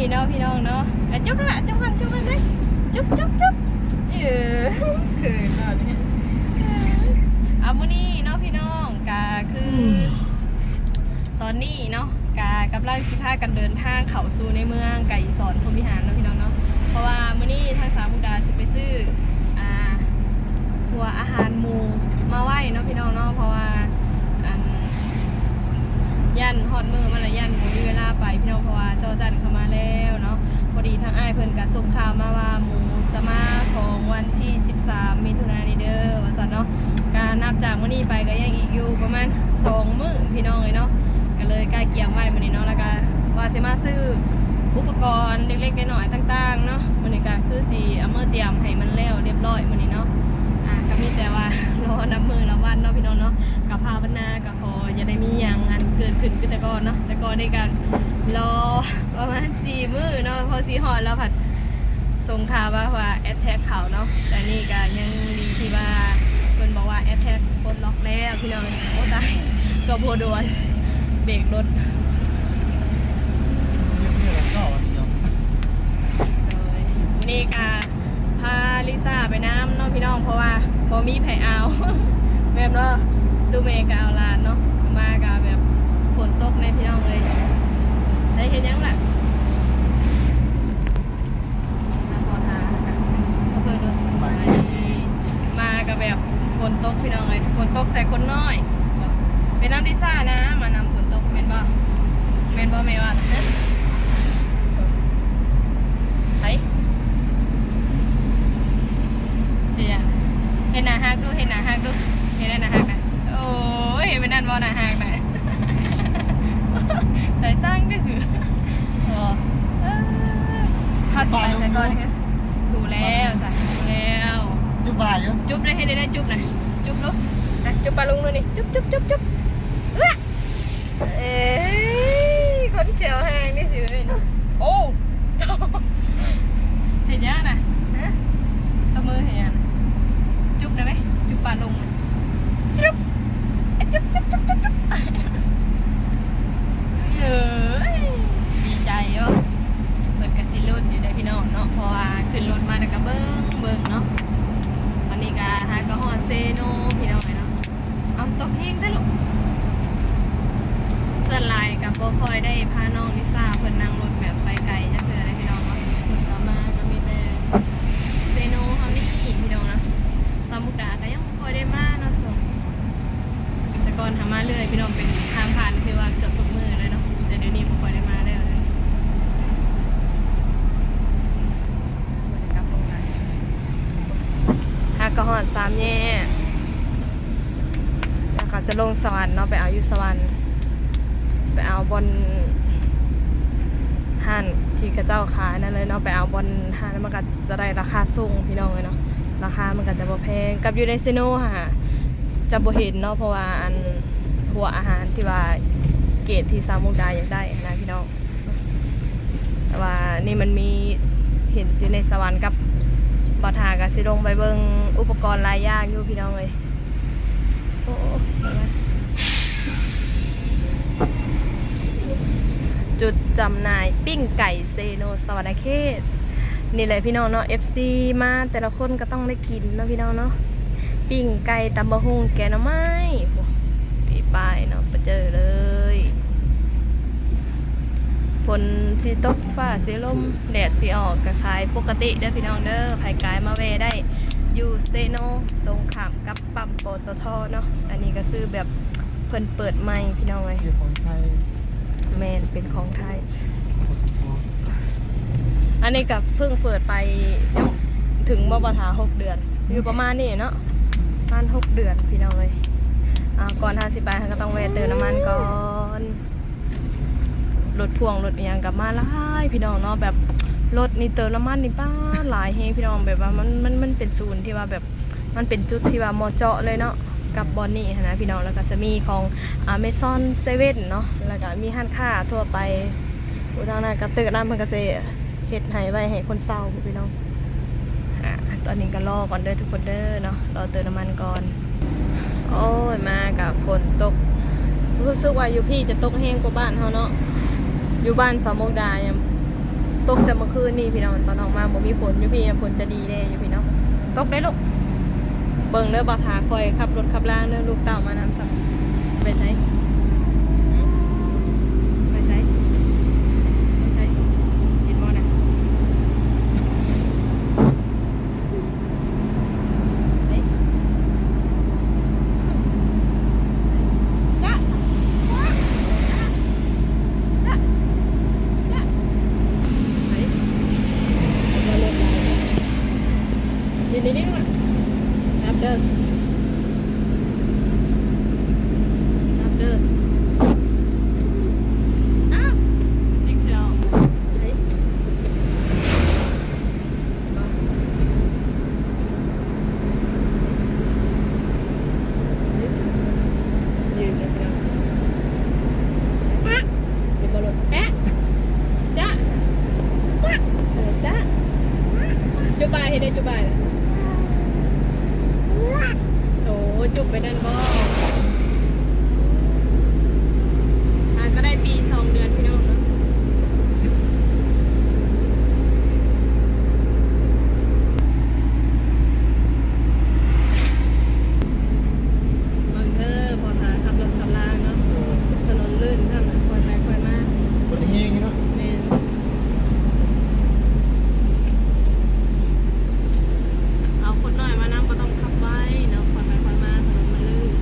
ນີ້ເນາະພີ່ນ້ອງເນາະ ອ່ະ ຈຸບລະ ຈຸບຫັ້ນ ຈຸບຫັ້ນເລີຍ ຈຸບ ຈຸບ ຈຸບ ເອີ ເຂີນເນາະ ເອີ ອ່າ ມື້ນີ້ເນາະພີ່ນ້ອງ ກະຄື ອືມ ຕອນນີ້ເນາະ ກະກຳລັງຊິພາກັນເດີນທາງເຂົ້າສູ່ໃນເມືອງໄກສອນພົມວິຫານເນາະພີ່ນ້ອງເນາະ ເພາະວ່າມື້ນີ້ທາງສາວມຸກດາຊິໄປຊື້ ອ່າ ພວກອາຫານໝູມາໄວ້ເນາະພີ່ນ້ອງເນາະ ເພາະວ່າ ອັນ ຢ້ານຮອດມື້ມັນລະ ຢ້ານບໍ່ມີເວລາໄປພີ່ນ້ອງ ເພາະວ່າຈໍຈັນເຂົ້າມາແລ້ວເນາະ ພໍດີທາງອ້າຍເພິ່ນກະສົ່ງຂ່າວມາວ່າ ໝູຈະມາຂອງວັນທີສິບສາມ ມິຖຸນານີ້ເດີ ວ່າຊັ້ນເນາະ ກະນັບຈາກມື້ນີ້ໄປກະຍັງອີກຢູ່ປະມານສອງມື້ພີ່ນ້ອງເອີຍເນາະ ກະເລີຍກະກຽມໄວ້ມື້ນີ້ເນາະ ລະກະວ່າຊິມາຊື້ອຸປະກອນເລັກໆນ້ອຍໆຕ່າງໆເນາະ ມື້ນີ້ກະຄືຊິເອົາມາຕຽມໃຫ້ມັນແລ້ວລຽບຮ້ອຍມື້ນີ້ເນາະ ອ່າ ກະມີແຕ່ວ່າລໍນັບມື້ນັບວັນເນາະພີ່ນ້ອງເນາະ ກະພາວະນາ ຂໍຢ່າໄດ້ມີຫຍັງອັນເກີດຂຶ້ນຄືແຕ່ກ່ອນເນາະ ແຕ່ກ່ອນນີ້ກະລໍປະມານສີ່ມື້ເນາະ ພໍຊິຮອດແລ້ວພັດສົ່ງຂ່າວມາວ່າແອັດແທັກເຂົ້າເນາະ ແຕ່ນີ້ກະຍັງດີທີ່ວ່າເພິ່ນບອກວ່າແອັດແທັກປົດລັອກແລ້ວພີ່ນ້ອງ ໂອ້ຕາຍ ເກືອບຫົວໂດນ ເບກລົດ ໂດຍ ນີ້ກະ ພາລິຊາໄປນຳເນາະພີ່ນ້ອງ ເພາະວ່າບໍ່ມີໃຜເອົາ ແມ່ນບໍ່ ຕູ້ເມກະເອົາຫຼານເນາະ ມາກະແບບຝົນຕົກແນ່ພີ່ນ້ອງເອີຍ ໄດ້ເຮັດຫຍັງລະ ມາກະແບບຝົນຕົກພີ່ນ້ອງເອີຍ ຝົນຕົກໃສ່ຄົນນ້ອຍ ເປັນນຳລິຊານະ ມານຳຝົນຕົກແມ່ນບໍ່ ແມ່ນບໍ່ແມ່ວ່ານະ ໃຜ ເຮັດຫຍັງ ເຮັດໜ້າຮັກດູ ເຮັດໜ້າຮັກດູ ເຮັດໜ້າຮັກນະ ໂອ້ຍ ເປັນນັ້ນບໍ່ໜ້າຮັກນະ ໃສ່ສ້າງໄດ້ຊື່ ບໍ່ ເອີ ເຮົາຊິໄປໃສກ່ອນ ຮູ້ແລ້ວ ສາ ຮູ້ແລ້ວ ຈຸບປາຢູ່ ຈຸບໄດ້ ເຮັດໄດ້ ຈຸບນະ ຈຸບດູ ນະ ຈຸບປາລຸງດູນີ້ ຈຸບ ຈຸບ ຈຸບ ຈຸບ ເອີ ເອີຍ ຄົນແຂວແຮງນີ້ຊິເອີຍ ໂອ້ ເຮັດຫຍັງນະ ຮະ ຕົບມືເຮັດຫຍັງນະ ຈຸບໄດ້ໄໝ ຈຸບປາລຸງ ຈຸບ ຈຸບ ຈຸບ ຈຸບ ຈຸບ ເອີຍ ດີໃຈຢູ່ ເພິ່ນກະຊິລຸ້ນຢູ່ເດ້ພີ່ນ້ອງເນາະ ເພາະວ່າຂຶ້ນລົດມາແລ້ວກະເບິ່ງ ເບິ່ງເນາະ ຕອນນີ້ກະຫາກະຮອດເຊໂນພີ່ນ້ອງເອີຍເນາະ ເອົາ ຕົກແຮງແທ້ລູກ ສ່ວນຫຼາຍກະບໍ່ຄ່ອຍໄດ້ພານ້ອງລິຊາເພິ່ນນັ່ງລົດແບບໄປໄກຈັກເທື່ອເດ້ພີ່ນ້ອງເນາະ ເພິ່ນກະມາກະມີແຕ່ເຊໂນເຮົານີ້ພີ່ນ້ອງເນາະ ສາວມຸກດາກະຍັງ ບໍ່ຄ່ອຍໄດ້ມາເນາະ ຊ່ວງ ແຕ່ກ່ອນຫາມາເລື້ອຍພີ່ນ້ອງ ເປັນທາງຜ່ານ ຄືວ່າເກືອບທຸກມື້ເລີຍເນາະ ແຕ່ດຽວນີ້ບໍ່ຄ່ອຍໄດ້ມາແລ້ວເລີຍ ບໍ່ໄດ້ກັບລົງຫຼາຍ ຫາກະຮອດສາມແຍກ ແລ້ວກະຈະລົງສະຫວັນເນາະ ໄປເອົາຢູ່ສະຫວັນ ໄປເອົາບ່ອນ ຮ້ານທີ່ເຂົາເຈົ້າຂາຍນັ້ນເລີຍເນາະ ໄປເອົາບ່ອນຮ້ານ ແລ້ວມັນກະ ຈະໄດ້ລາຄາສົ່ງພີ່ນ້ອງເອີຍເນາະ ລາຄາມັນກະຈະບໍ່ແພງ ກັບຢູ່ໃນເຊໂນຫັ້ນຈະບໍ່ເຫັນເນາະ ເພາະວ່າອັນ ພວກອາຫານທີ່ວ່າເກຣດທີ່ສາວມຸກດາຢາກໄດ້ຫັ້ນນະພີ່ນ້ອງ ແຕ່ວ່ານີ້ມັນມີ ເຫັນຢູ່ໃນສະຫວັນກັບ ບ່າວຖາກະຊິລົງໄປເບິ່ງອຸປະກອນຫຼາຍຢ່າງຢູ່ພີ່ນ້ອງເອີຍ. ໂອ້ ຈຸດຈຳໜ່າຍປີ້ງໄກ່ເຊໂນສະຫວັນນະເຂດ ນີ້ແຫຼະພີ່ນ້ອງເນາະ ເອັຟຊີມາແຕ່ລະຄົນກະຕ້ອງໄດ້ກິນເນາະພີ່ນ້ອງເນາະ ປີ້ງໄກ່ ຕຳບັກຫຸ່ງ ແກງໜໍ່ໄມ້ ໂອ້ ປີປາຍເນາະ ປະເຈີເລີຍ ຝົນຊິຕົກ ຟ້າຊິລົມ ແດດຊິອອກ ກະຂາຍປົກກະຕິເດີພີ່ນ້ອງເດີ ໃຜກາຍມາແວ່ໄດ້ ຢູ່ເຊໂນ ຕົງຂ້າມກັບ ປ້ຳ ປຕທ ເນາະ ອັນນີ້ກະຄືແບບເພິ່ນເປີດໃໝ່ພີ່ນ້ອງເອີຍ ເປັນຂອງໄທ ແມ່ນ ເປັນຂອງໄທ ປຕທ ອັນນີ້ກະເພິ່ງເປີດໄປ ຍັງເຖິງບໍ່ ບໍ່ຖ້າຫົກເດືອນ ຢູ່ປະມານນີ້ເນາະ ປະມານຫົກເດືອນພີ່ນ້ອງເອີຍ ອ່າ ກ່ອນເຮົາຊິໄປ ເຮົາກະຕ້ອງແວ່ເຕີມນ້ຳມັນກ່ອນ. ລົດພ່ວງລົດອີ່ຫຍັງກະມາຫຼາຍພີ່ນ້ອງເນາະ ແບບລົດນີ້ເຕີມນ້ຳມັນນີ້ ປາດ ຫຼາຍແຮງພີ່ນ້ອງ ແບບວ່າມັນ ມັນ ມັນເປັນສູນທີ່ວ່າແບບ ມັນເປັນຈຸດທີ່ວ່າເໝາະເຈາະເລີຍເນາະ ກັບບ່ອນນີ້ຫັ້ນນະພີ່ນ້ອງ ແລ້ວກະຈະມີຂອງ ອາ ເມຊອນເຊເວັນເນາະ ແລ້ວກະມີຮ້ານຄ້າທົ່ວໄປ ໂອ້ ທາງນັ້ນກະຕຶກອັນນັ້ນເພິ່ນກະຈະ ເຮັດໃຫ້ໄວ້ໃຫ້ຄົນເຊົ່າພຸ້ນພີ່ນ້ອງ ອາ ຕອນນີ້ກະລໍກ່ອນເດີທຸກຄົນເດີເນາະ ລໍເຕີມນ້ຳມັນກ່ອນ ໂອ້ຍ ມາກະຝົນຕົກ ຮູ້ສຶກວ່າຢູ່ພີ້ຈະຕົກແຮງກວ່າບ້ານເຮົາເນາະ ຢູ່ບ້ານສາວມຸກດາຍັງ ຕົກແຕ່ເມື່ອຄືນນີ້ພີ່ນ້ອງ ຕອນອອກມາບໍ່ມີຝົນຢູ່ພີ້ ຝົນຈະດີແດ່ຢູ່ພີ່ນ້ອງ. ຕົກໄດ້ລູກ ເບິ່ງເດີ ບ່າວຖາຄອຍຂັບລົດຂັບລາງເດີ ລູກເຕົ້າມານຳຊ້ຳ. ໄປໃສ? ໄປໃສ? ໄປໃສ? ເຫັນບໍ່ນະ? ຢືນເດີພີ່ນ້ອງ ເຫັນບໍ່ລົດ ແອະ ຈະ ເອີ ຈະ ຈຸບບາຍ ເຮັດໄດ້ຈຸບບາຍ ໂອ້ ຈຸບໄປນັ້ນບໍ່? ຫາກໍໄດ້ປີສອງເດືອນພີ່ນ້ອງເນາະ. ເບິ່ງເດີ ພໍ່ຕາຂັບລົດຂັບລາເນາະ ຖະໜົນລື່ນ ທາງຂ້ອຍໄປຂ້ອຍມາ ບໍ່ໄດ້ແຮງເນາະ ແມ່ນ. ເອົາຄົນນ້ອຍມານຳ ບໍ່ຕ້ອງຂັບໄວເນາະ ຄ່ອຍໄປຄ່ອຍມາ ຖະໜົນມັນລື່ນ.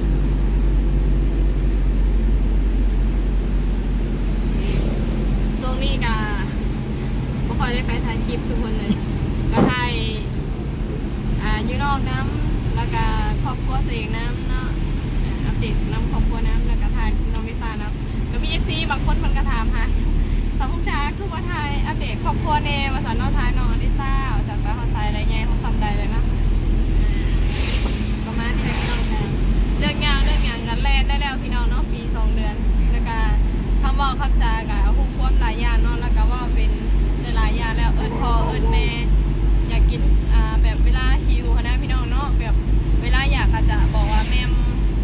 ຊ່ວງນີ້ກະບໍ່ຄ່ອຍໄດ້ໄປຖ່າຍຄລິບທຸກຄົນເລີຍ ກະຖ່າຍ ອ່າ ຢູ່ນອກນຳ ແລ້ວກະຄອບຄົວຕົວເອງນຳເນາະ ອັບເດດນຳຄອບຄົວນຳ ແລ້ວກະຖ່າຍນ້ອງລິຊານຳ. ກໍມີເອັຟຊີບາງຄົນເພິ່ນກໍຖາມຫາ ສາວມຸກດາຄືບໍ່ຖ່າຍອັບເດດຄອບຄົວແດ່ວ່າຊັ້ນເນາະ ຖ່າຍນ້ອງອະລິຊາວ່າຊັ້ນ ໄປຮອດໃສແລ້ວ ໃຫຍ່ຮອດສ່ຳໃດແລ້ວເນາະ. ອ່າ ປະມານນີ້ແຫຼະພີ່ນ້ອງ ເລື່ອງຍາກເລື່ອງຫຍັງກໍແລ່ນໄດ້ແລ້ວພີ່ນ້ອງເນາະ ປີສອງເດືອນ ແລ້ວກໍຄຳເວົ້າຄຳຈາກໍຮູ້ຄວາມຫຼາຍຢ່າງເນາະ ແລ້ວກໍເວົ້າເປັນຫຼາຍໆຢ່າງແລ້ວ ເອີ້ນພໍ່ເອີ້ນແມ່ ຢາກກິນ ອ່າ ແບບເວລາຫິວຫັ້ນນະພີ່ນ້ອງເນາະ ແບບ ເວລາຢາກກໍຈະບອກວ່າແມ່ມ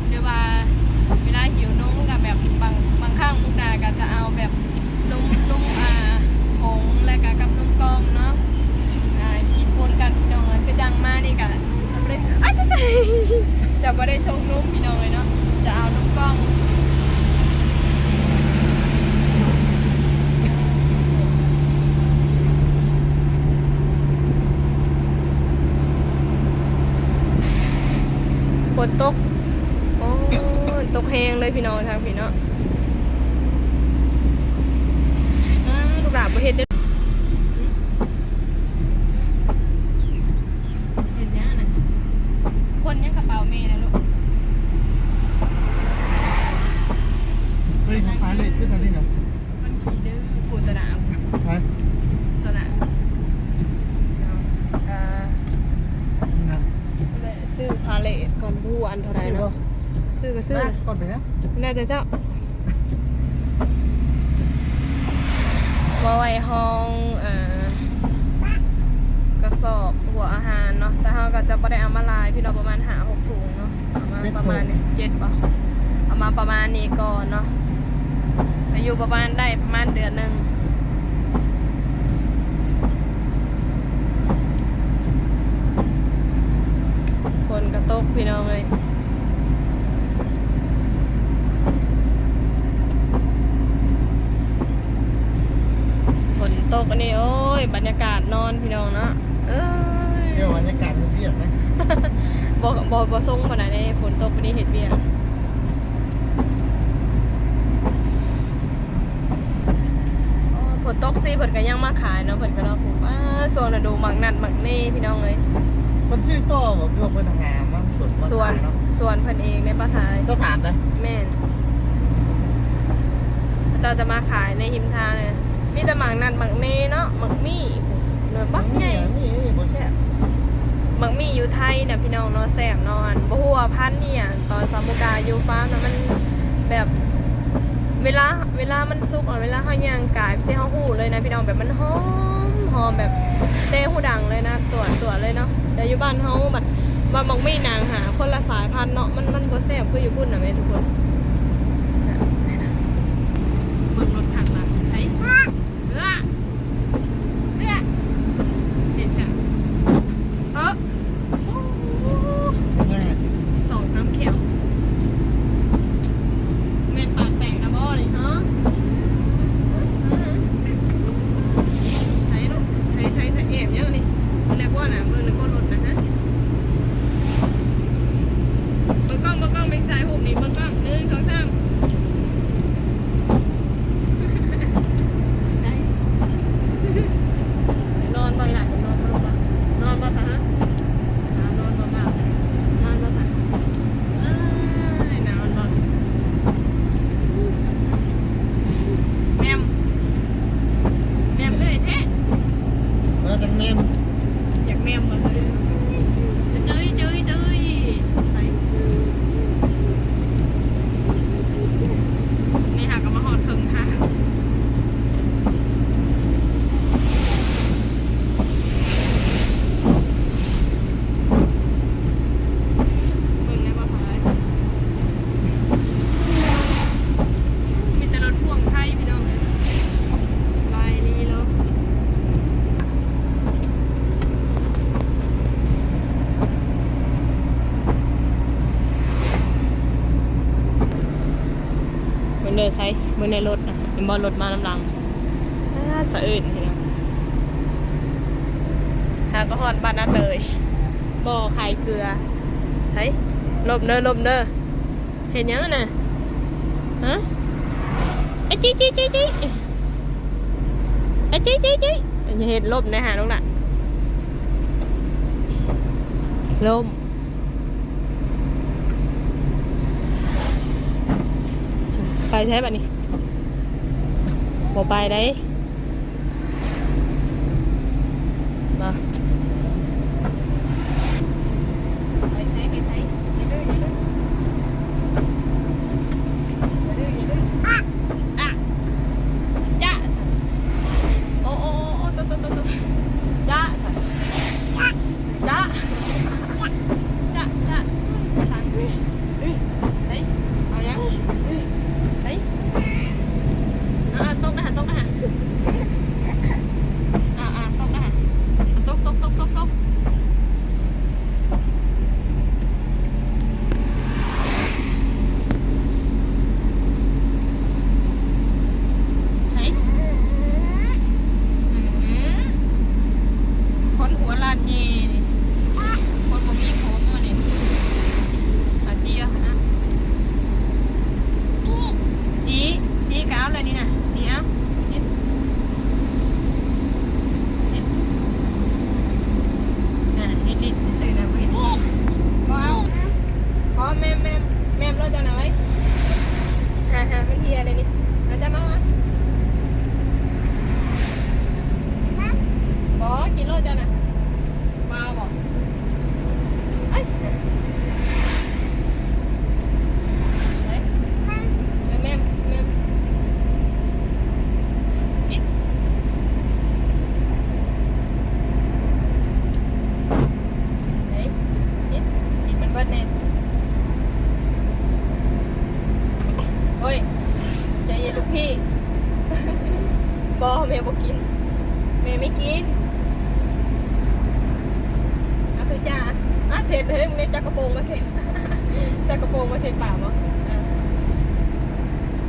ຫຼືວ່າເວລາຫິວນົມກໍແບບບາງ ບາງຄັ້ງມຸກດາກໍຈະເອົາແບບນົມ ນົມ ອ່າ ຜົງ ແລ້ວກໍກັບນົມກ່ອງເນາະ ອ່າ ກິນປົນກັນພີ່ນ້ອງເອີຍ. ຄືຈັ່ງມານີ້ກໍຈະບໍ່ໄດ້ ອ້າຍ ຈະບໍ່ໄດ້ຊົງນົມພີ່ນ້ອງເອີຍເນາະ ຈະເອົານົມກ່ອງ. ຝົນຕົກ ໂອ້ ຕົກແຮງເລີຍພີ່ນ້ອງ ທາງພີ້ເນາະ. ອ້າ ລູກຫຼານບໍ່ເຮັດເດີ ເຮັດຫຍັງນະ ຄົນຫຍັງກະເປົາແມ່ນະລູກ. ເຮີ້ຍ ຂາຍເລດຄືຕົວນີ້ນະ. ມັນຂີ້ດື້ ໂຄສະນາ ໃຜ? ໂຄສະນາ ເນາະ ກະ ນີ້ນະ ຊື້ພາເລດກ່ອນ ບໍ່ຮູ້ອັນເທົ່າໃດເນາະ. ຊື້ບໍ່? ຊື້ກໍຊື້ ນະ ກ່ອນໄປນະ ແລ້ວແຕ່ເຈົ້າ. ບໍ່ໄວ້ຮອງ ເອີ ກະສອບຫົວອາຫານເນາະ ແຕ່ເຮົາກໍຈະບໍ່ໄດ້ເອົາມາຫຼາຍ ພີ່ນ້ອງ ປະມານຫ້າຫົກຖົງເນາະ. ເອົາມາປະມານນີ້ ເຈັດຖົງ ເຈັດບໍ່? ເອົາມາປະມານນີ້ກ່ອນເນາະ ອາຍຸປະມານ ໄດ້ປະມານເດືອນໜຶ່ງ. ຝົນກະຕົກພີ່ນ້ອງເອີຍ ຝົນຕົກອັນນີ້ ໂອ້ຍ ບັນຍາກາດນອນພີ່ນ້ອງເນາະ. ເອີຍ ແນວບັນຍາກາດເຮັດວຽກນະ ບໍ່ ບໍ່ ບໍ່ຊົງປານໃດເດ້ ຝົນຕົກປານນີ້ເຮັດວຽກ. ໂອ້ ຝົນຕົກຊີ້ເພິ່ນກໍຍັງມາຂາຍເນາະ ເພິ່ນກໍເນາະ. ອ່າ ຊ່ວງລະດູໝາກນັດໝາກເນພີ່ນ້ອງເອີຍ. ເພິ່ນຊື້ຕໍ່ບໍ່? ຄືວ່າເພິ່ນຫາມາສວນມາຂາຍເນາະ? ສວນ ສວນເພິ່ນເອງໃນປ່າທາຍ. ເຈົ້າຖາມໄດ໋? ແມ່ນ ເຂົາເຈົ້າຈະມາຂາຍໃນຮິມທາງເລີຍ. ມີແຕ່ໝາກນັດໝາກເນເນາະ ໝາກມີ້ ແບບບັກໃຫຍ່. ໝາກມີ້ ໝາກມີ້ນີ້ບໍ່ແຊບ. ໝາກມີ້ຢູ່ໄທນະພີ່ນ້ອງເນາະ ແຊບເນາະ. ອັນ ບໍ່ຮູ້ວ່າພັນອີ່ຫຍັງ ຕອນສາວມຸກດາຢູ່ຟາມນະ ມັນແບບ ເວລາ ເວລາມັນສຸກ ເວລາເຮົາຍ່າງກາຍ ຊິເຮົາຮູ້ເລີຍນະພີ່ນ້ອງ ແບບມັນຫອມ ຫອມແບບເຕະຫູດັງເລີຍນະ ຕົວ ຕົວເລີຍເນາະ. ແຕ່ຢູ່ບ້ານເຮົາບັດວ່າໝາກມີ້ນາງຫາຄົນລະສາຍພັນເນາະ ມັນ ມັນບໍ່ແຊບຄືຢູ່ພຸ້ນນະແມ່ທຸກຄົນ. ເບິ່ງລົດຄັນລະ ໄປ ເອີ ເອີ ເອີ ໃສ ເບິ່ງໃນລົດນະ ເຫັນບໍ່? ລົດມານຳຫຼັງ. ອາ ສະເອີນພີ່ນ້ອງ. ຫາກໍຮອດບ້ານນາເຕີຍ ບໍ່ຂາຍເກືອ. ໃສ ຫຼົບເດີ ຫຼົບເດີ. ເຮັດຫຍັງຫັ້ນນະ? ຮະ? ອະ ຈິ ຈິ ຈິ ຈິ ອະ ຈິ ຈິ ຈິ ຢ່າເຮັດ ຫຼົບແດ່ຫາ ລູກຫຼ້າ ຫຼົບ. ໄປໃສບາດນີ້? ບໍ່ໄປໃດ໋ ບໍ່ ໄປໃສ ໄປໃສ ຢ່າດື້ ຢ່າດື້ ຢ່າດື້ ຢ່າດື້ ອະ ອະ ຈະ ໂອ ໂອ ໂອ ໂອ ໂຕ ໂຕ ໂຕ ໂຕ ຈະ ຈະ ຈະ ຈະ ສັ່ນ ເຮີ້ຍ ເຮີ້ຍ ໄປ ເອົາຫຍັງ ເຮີ້ຍ ໄປ ອ່າ ຕົກນະ ຕົກນະ ອ່າ ຕົກນະ ຕົກ ຕົກ ຕົກ ຕົກ ຕົກ. ໃຜ? ຄົນຫົວລ້ານແຍ່ນີ້ ຄົນບໍ່ມີຜົມນີ້ ອາເຈຍນະ ຈີ ຈີກະເອົາແລ້ວນີ້ນະ ນີ້ເອົາ ເຮັດ ເຮັດ ອ່າ ເຮັດຫຼິ້ນຊື່ໆນະ ບໍ່ເຮັດ ບໍ່ເອົາ ພໍ ແມມ ແມມ ແມມໂລດເຈົ້ານະໄວ້ ຫາ ຫາ ມັນເຫ່ຍແລ້ວນີ້ ມາ ເຈົ້າມາ ມາ ບໍ່ ກິນໂລດເຈົ້ານະ ມາບໍ່? ໄປ ໄປ ເອີ ແມ່ ແມ່ ກິນ ໄປ ກິນ ກິນມັນເບິດແນ່ ໂອ້ຍ ໃຈເຢັນລູກພີ່. ບໍ່ ແມ່ບໍ່ກິນ ແມ່ໄມ່ກິນ ອາ ທຸຈາ ອາ ເຊັດ ເຮີ້ຍ ມຶງໄດ້ຈັບກະໂປງມາເຊັດ ຈັບກະໂປງມາເຊັດປາກບໍ່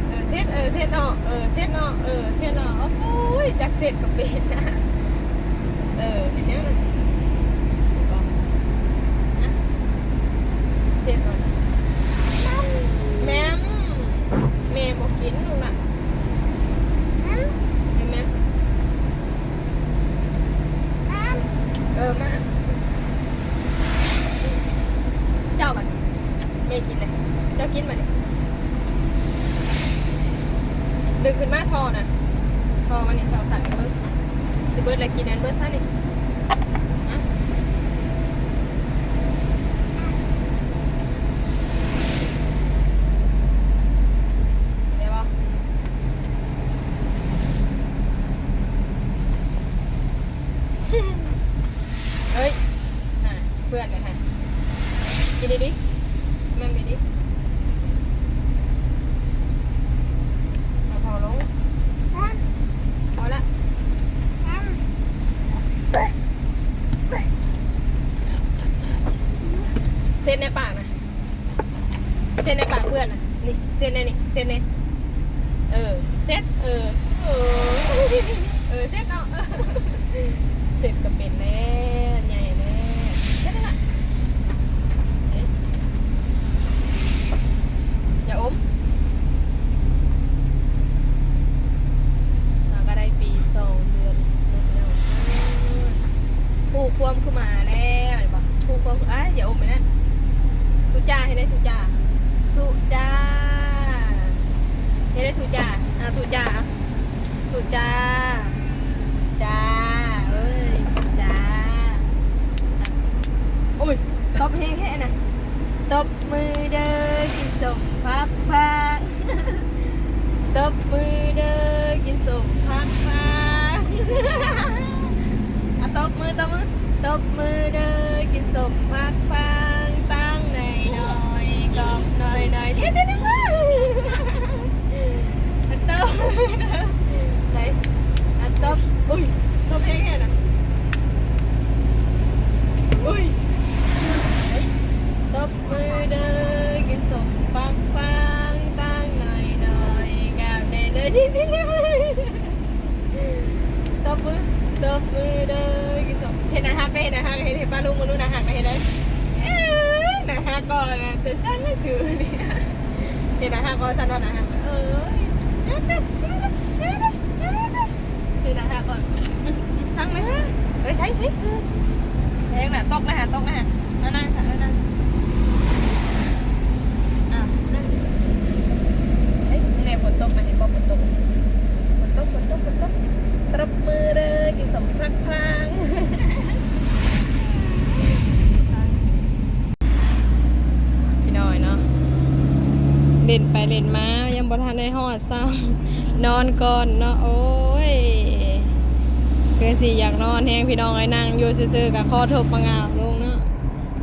ເອີ ເອີ ເຊັດ ເອີ ເຊັດເນາະ ເອີ ເຊັດເນາະ ເອີ ເຊັດເນາະ ໂອ້ຍ ຈັກເຊັດກໍເປັນ ເອີ ເປັນຫຍັງນະ ເຊັດເນາະ ແມ່ ແມ່ບໍ່ກິນລູກນະ. ແມ່ນ ເອີ ມາ ເຈົ້າບັດນີ້ ແມ່ກິນເລີຍ ເຈົ້າກິນບັດນີ້ ດຶງຂຶ້ນມາທໍ່ນະ ທໍ່ມານີ້ ທໍ່ສັ່ນເບິ່ງ ຊິເບິດແລ້ວ ກິນອັນເບິດຊະນີ້ ອະ ໄດ້ບໍ່? ເຮີ້ຍ ຫາ ເພື່ອນນະ ຫາ ກິນດີໆ ແມ່ນດີໆ ເອົາທໍ່ລົງ ພໍລະ ເຊັດໃນປາກນະ. ເຊັດໃນປາກເພື່ອນນະ ນີ້ ເຊັດແນ່ນີ້ ເຊັດແນ່ ເອີ ເຊັດ ເອີ ເອີ ເຊັດເນາະ ເຊັດກໍເປັນແລ້ວ ໃຫຍ່ແລ້ວ ເຊັດນັ້ນລະ ເອີ ຢ່າອົມ ເຮົາກໍໄດ້ປີສອງເດືອນແລ້ວ ເອີ ຮູ້ຄວາມຄືໝາແລ້ວ ເຫັນບໍ່? ຮູ້ຄວາມ ອ້າຍ ຢ່າອົມໄປນັ້ນ ທຸຈາ ເຮັດໄດ້ທຸຈາ ທຸຈາ ເຮັດໄດ້ທຸຈາ ອ່າ ທຸຈາ ທຸຈາ ຈ້າ ເອີຍ ທຸຈາ ໂອ້ຍ ຕົບແຮງແທ້ນະ ຕົບມືເດີ ກິນສົ້ມຜັກພາງ ຕົບມືເດີ ກິນສົ້ມຜັກພາງ ອາ ຕົບມື ຕົບມື ຕົບມືເດີ ກິນສົ້ມຜັກພາງ ຕັ້ງໜ້ອຍໆ ກອບໜ້ອຍໆ ດຽວ ດຽວ ດຽວ ອາ ຕົບມືເດີ ໃສ ອາ ຕົບ ອຸ້ຍ ຕົບແຮງໆ ນະ ອຸ້ຍ ໃສ ຕົບ ມືເດີ ກິນສົ້ມຟັກຟາງ ຕັ້ງໜ້ອຍໆ ກ ຕົບມືເດີ ກິນສົມ ເຮັດໜ້າຮັກໄດ້ ເຮັດໜ້າຮັກ ເຮັດ ເຮັດປ້າລຸງ ເບິ່ງດູໜ້າຮັກນະ ເຮັດໄດ້ ເອີ ໜ້າຮັກບໍ່ນະ ແຕ່ຊັ້ນລະສູນີ້ ເຮັດໜ້າຮັກບໍ່ ຊັ້ນວ່າໜ້າຮັກ ເອີຍ ເຮັດໜ້າຮັກກ່ອນ ຊັງເລີຍ ເອີ ໃສ່ ໃສ່ ແຮງນະ ຕົກນະ ຕົກນະ ເອົານັ່ງ ເອົານັ່ງ ອ້າວ ນັ່ງ ເອີຍ ແນ່ ຝົນຕົກນະ ເຫັນບໍ່ ຝົນຕົກ ຝົນຕົກ ຝົນຕົກ ຝົນຕົກ ຕົບມືເດີ ກິນສົມພລັກພລາງ ພີ່ນ້ອງເນາະ ຫຼິ້ນໄປຫຼິ້ນມາ ຍັງບໍ່ທັນໄດ້ຮອດຊ້ຳ ນອນກ່ອນເນາະ ໂອ້ຍ ຄືຊິຢາກນອນແຮງ ພີ່ນ້ອງເອີຍ ນັ່ງຢູ່ຊື່ໆ ກະຂໍທົບມາງາວລົງເນາະ.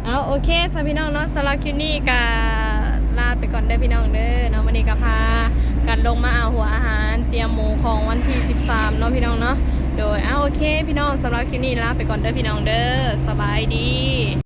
ເອົາ ໂອເຄ ສຳ ພີ່ນ້ອງເນາະ ສຳລັບຄລິບນີ້ກະລາໄປກ່ອນເດີພີ່ນ້ອງເດີເນາະ ມື້ນີ້ກະພາກັນລົງມາເອົາຫົວອາຫານ ຕຽມໝູຂອງວັນທີສິບສາມເນາະ ພີ່ນ້ອງເນາະ ໂດຍ ເອົາ ໂອເຄ ພີ່ນ້ອງ ສຳລັບຄລິບນີ້ລາໄປກ່ອນເດີພີ່ນ້ອງເດີ ສະບາຍດີ.